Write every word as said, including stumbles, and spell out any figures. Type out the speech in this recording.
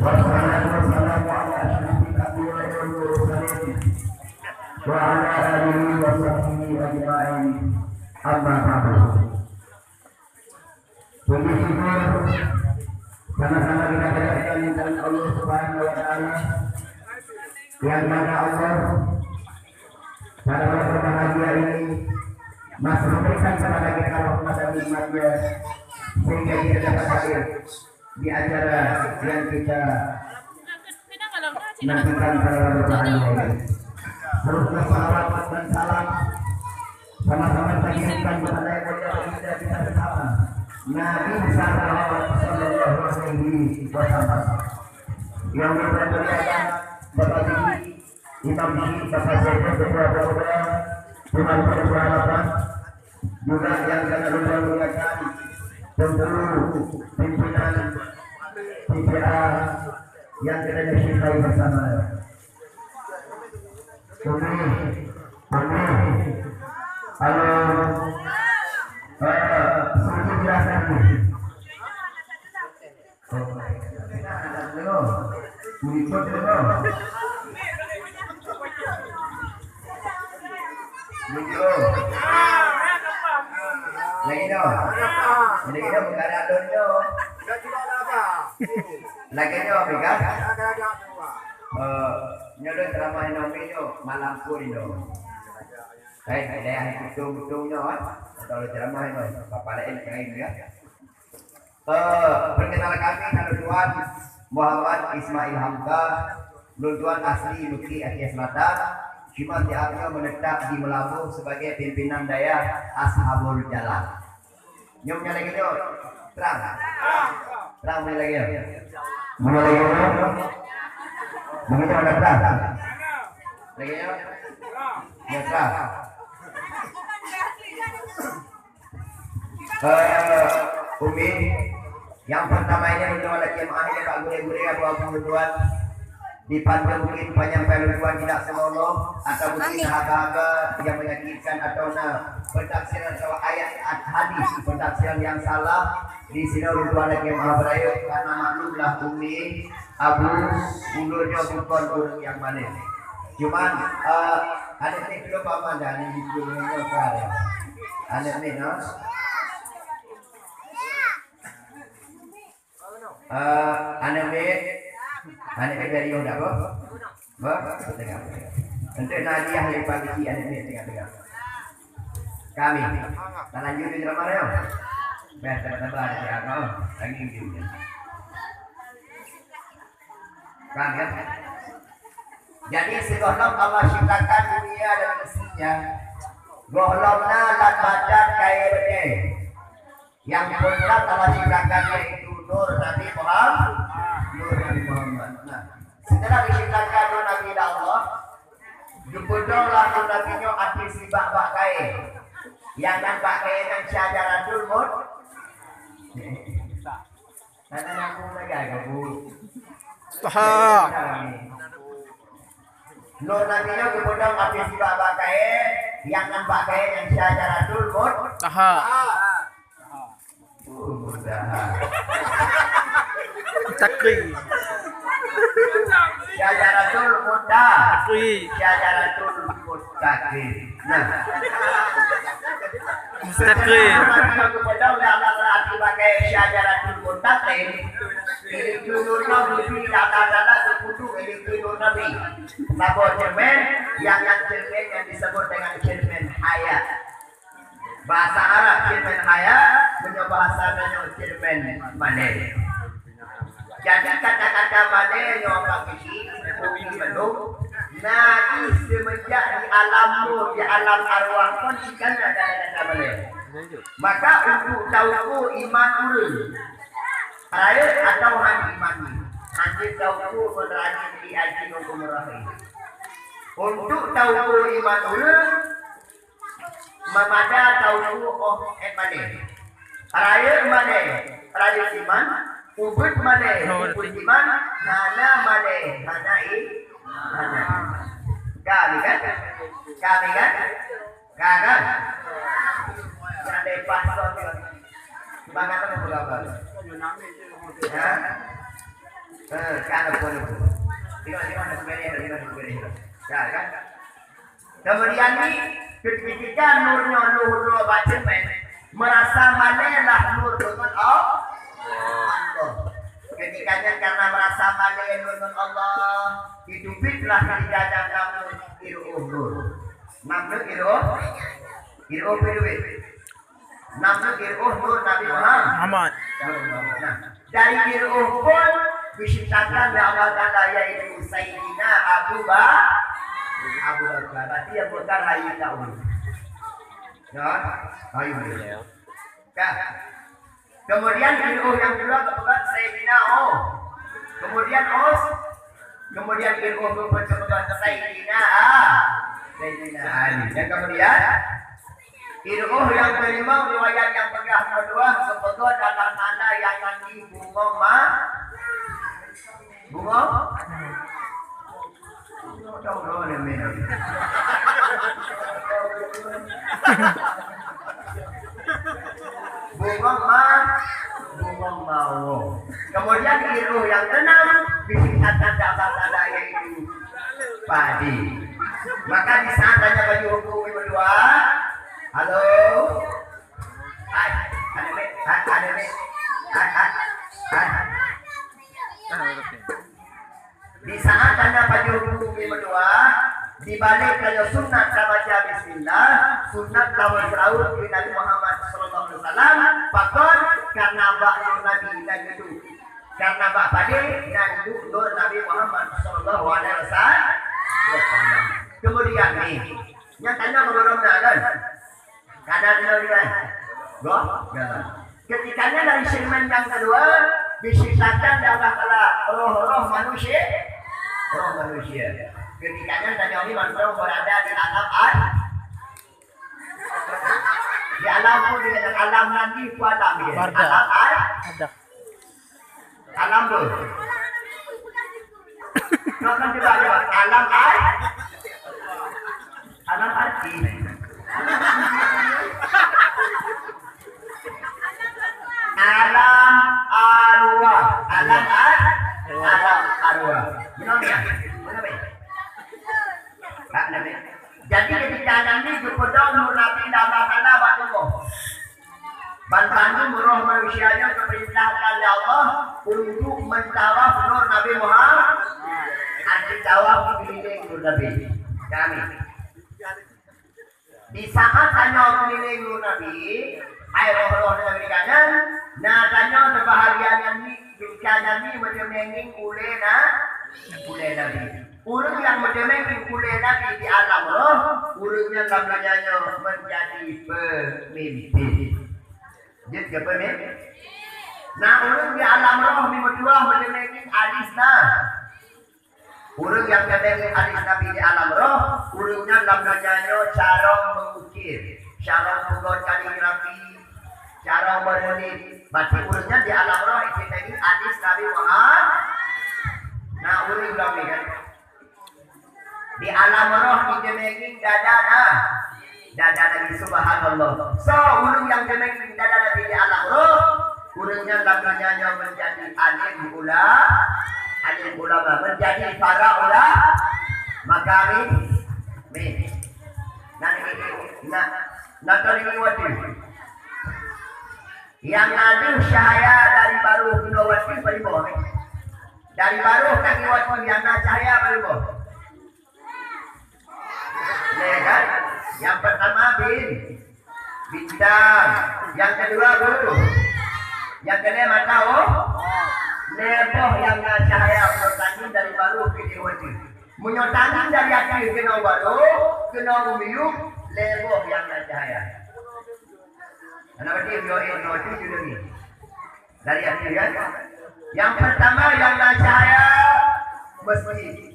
Wassalatu wassalamu ala asyrafil anbiya'i wal mursalin wa ala alihi wa sahbihi ajma'in. Amma ba'du. Puji syukur sama-sama kita panjatkan kehadirat Allah Subhanahu wa Taala, yang mana Allah pada malam berbahagia ini masih memberikan kepada kita rahmat dan nikmat-Nya, sehingga kita dapat hadir di acara yang kita nantikan pada malam berbahagia ini. Teruslah salawat dan salam sama-sama kita kirimkan kepada yang mulia baginda kita bersama, Nabi besar Muhammad sallallahu alaihi wasallam. Yang mulia, Bapak Guru, Imam Guru, Bapak Sekdes, Ketua Pemuda, Tuan Ketua Harapan, juga yang sangat luar biasa, Teungku pimpinan P P A yang kita cintai bersama. Umi, Umi, halo, eh, sedikit jelaskan ni. Oh, ikut dulu. Lagi dong. Lagi dong, bukan ada dong. Lagi dong, Mika. Eh, nyodo ceramah Indomie nyo malam pun Indo. Hai, hai, hai, betul-betul nyo, eh. Atau ceramah Indo, bapak lain kain ya. Eh, perkenalkan, kami, nama Tuan Muhammad Ismail Hamka. Lôn tuan asli Meuki Aceh Selatan, cuma siat nyoe menetap di Meulaboh sebagai pimpinan dayah Ashabul Jalan. Nyoe meunyoe lagèe nyoe, trang? Trang meunyoe lagèe nyoe? Meunyoe lagèe nyoe? Meunyoe ada trang? Lagèe nyoe? Nyoe trang. Eh, Umi, yang pertama ini untuk anak jemaah ini, Pak Gurèe-gurèe, abu-abu tuan, dipandu mungkin panjang payah tuan tidak seunoh-noh, atau mungkin haga-haga yang menyakitkan atau na pentafsiran atau ayat hadis pentafsiran yang salah di sini untuk anak jemaah berayu, karena maklumlah Umi, Abu, ulôn nyoe bukon ureueng nyang malém. Cuman, eh, aneuk miet keunoe paman dah, aneuk miet keunoe nyoe ka dah. Aneuk miet, ha? Eh, aneuk miet, aneuk miet dari Yuda, apa? Apa? Tengah. Untuk Nadia, leupah keuchik aneuk miet tengah-tengah. Kami. Talanjut di ceramah nyoe. Beh, tambah-tambah ada ceramah. Lagi ujung. Paham ya? Jadi, sigohlom Allah ciptakan dunia dan isinya, gohlom na lam badan kayèe beutôi. Nyang phôn that Allah ciptakan yaitu Nur Nabi Muhammad. Nur Nabi Muhammad. Nah, setelah diciptakan Nur Nabi oleh Allah, geupeudong lah Nur Nabi nyoe ateueh sibak bak kayèe. Nyang nan bak kayèe nyan Syajaratul Maut. Hana nyambung lagèe nyan, Bu. Taha. Nur Nabi nyoe geupeudong ateueh sibak bak kayèe, nyang nan bak kayèe nyan Syajaratul Maut. Taha. Oh, mudahan. Takri. Syajaratul Muntaha. Takri. Syajaratul Muntaqim. Nah. Mustaqim. Kepada Allah Taala dipakai syajaratul muntaqim. Itu nurna bisi Allah Taala sekutu itu nurna bi. Saboh cermin, yang, yang cermin yang disebut dengan cermin hayat. Bahasa Arab cermin hayat, punya bahasa nyoe cermin malée. Jadi kata-kata malée nyoe apa bisi, bukti belum. Nabi semenjak di alam ruh, di alam arwah pun ikan ada kata-kata malée. Maka untuk tahu iman ureueng, rayeuk atau han iman ni, hanjeuet tahu pun rajin di haji maupun umrah. Untuk tahu iman ureueng, meumada tahu oh eh malée. Rayeuk malée, rayeuk iman, ubeut malée, ubeut iman, hana malée, hana i-, hana iman. Ka ni kan? Ka ni kan? Ka kan? Jangan lepas tu. Semangat apa berapa? Ha? Eh, kan apa ni? Tengok, tengok, nak beres, tengok, nak beres. Ya, kan? Kemudian ni, ketika nur nyoe lheueh droe bak ceumen, merasa malée lah nur deungon Allah. Ketika nyan karena merasa malée nur deungon Allah, itu fitnah ketika datang iruh nur. Nam nur iruh, iruh piruh. Nam nur iruh nur Nabi Muhammad. Muhammad. Nah, dari iruh pun diciptakan oleh Allah Taala, yaitu Sayyidina Abu Ba-, Abu Bakar. Berarti yang bukan hari tahu. Ya, hari ini. Dah. Kemudian iruh yang kedua kepegat Sayyidina Oh. Kemudian Os. Kemudian iruh keempat kepegat Sayyidina Ah. Sayyidina Ali. Dan kemudian iruh yang kelima riwayat yang peugah kedua kepegat anak mana yang nanti bungong ma. Bungo? Bungo ma, bungo mawo. Kemudian iruh yang keenam disingkatkan dalam bahasa yaitu padi. Maka di saat tanya baju hukum kedua, halo, hai, ada ni, hai, ada ni, hai, hai, hai. Di saat tanda pajoh buku meudoa, di balik kaya sunat ka baca bismillah, sunat lawan seuraut di Nabi Muhammad sallallahu alaihi wasallam, pakon karena bak nur Nabi na geuduek. Karena bak padé na geuduek nur Nabi Muhammad sallallahu alaihi wasallam. Kemudian ni, nyang tanya kepada Nabi kan? Kadang kena dengar. Goh? Ya. Ketikanya dari seumen nyang keudua, disisahkan lé Allah Taala roh-roh manusia, roh manusia. Ketikanya tadi ini manusia berada di alam ar-, di alam pun dia alam nanti pun alam dia. Barda. Alam ar-, Ada. Alam tu. Kau kan cuba, cuba. Alam ar-, alam arti. Alam arwah. Alam ar-, alam arwah. Benar tak? Benar tak? Tak, Nabi. Jadi ketika Nabi geupeudong nur Nabi Allah Taala bak tuboh. Banmandum roh manusia nyoe geupeurintahkan lé Allah untuk meutawaf nur Nabi Muhammad. Arti tawaf keuliléng nur Nabi. Kami. Di saat tanyoe keuliléng nur Nabi, hai roh-roh Nabi nyan, na tanyoe teubahagia nyan ni, ketika nyan ni meuteumengeng ulée na, ulée Nabi. Ureuëng nyang meuteumé ulée Nabi di alam roh, ureuëng nyan lam donya nyoe meujadi peumimpin. Jeuet keu peumimpin. Na ureuëng di alam roh meutuah meuteumé alis na. Ureuëng nyang teumé alis Nabi di alam roh, ureuëng nyan lam donya nyoe carông meukukir, carông peugöt kaligrafi, carông meureulit. Berarti ureuëng nyan di alam roh jiteumé alis Nabi Muhammad. Na ureuëng lam ni kan. Di alam roh jiteumé dada na. Dada Nabi, subhanallah. So, ureuëng nyang teumé dada Nabi di alam roh, ureuëng nyan lam donya nyoe meujadi alim ula-, alim ulama, meujadi para ula-, maka mi-, mi-, na, na, na, na, Nyang na deuh cahya dari baroh keunoe watèe pajoh boh, eh? Dari baroh kaki watèe nyang na cahya pajoh boh. Lhèe kan? Nyang peurtama bin-, bintang. Nyang keudua buleuen. Nyang keulhèe mata, oh. Lhèe boh nyang na cahya meunyoe tangieng dari baroh keunoe watèe. Meunyoe tangieng dari ateueh keunoe baroh, keunoe u miyueb, lhèe boh nyang na cahya. Aneuk bacut, yo, eh, yo, tu, tu, tu, ni. Dari atas, kan? Nyang peurtama nyang na cahya, masjid.